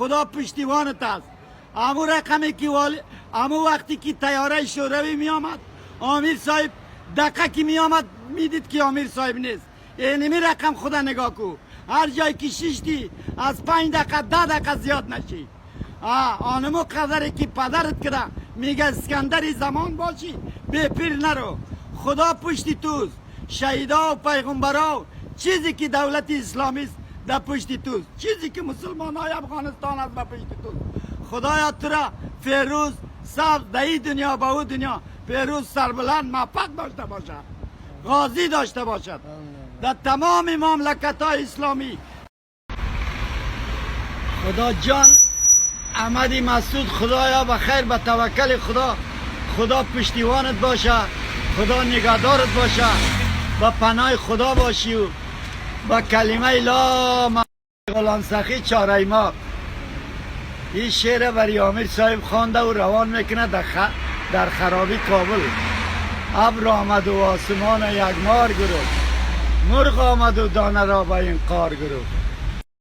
خدا پشتیبانت است. امو رقمی که امو وقتی که تیاره شوروی می آمد، امیر صاحب دقیقه که می آمد، میدید که امیر صاحب نیست. اینمی رقم خدا نگاه کو، هر جای که شیشتی از 5 دقیقه 10 دقیقه زیاد نشی. آنمو قدری که پدرت کرده، میگه اسکندری زمان باشی، به پیر نرو. خدا پشتی توست، شهیدا و پیغمبرا و چیزی که دولت اسلامی است در پشتی توست، چیزی که مسلمان های افغانستان است به پشتی توست. خدایا تو را فیروز سبز در این دنیا با او دنیا پیروز، سربلند، موفق داشته باشد، غازی داشته باشد در تمام مملکت های اسلامی. خدا جان احمدی مسعود، خدایا بخیر، به توکل خدا، خدا پشتیوانت باشه، خدا نگهدارت باشه، با پناه خدا باشی و با کلمه لا غلام سخی چاره ما. این شعر بری امیر صاحب خوانده و روان میکنه در خرابی کابل. ابر آمد و آسمان یک مار گرفت، مرغ آمد و دانه را به این قار گرفت.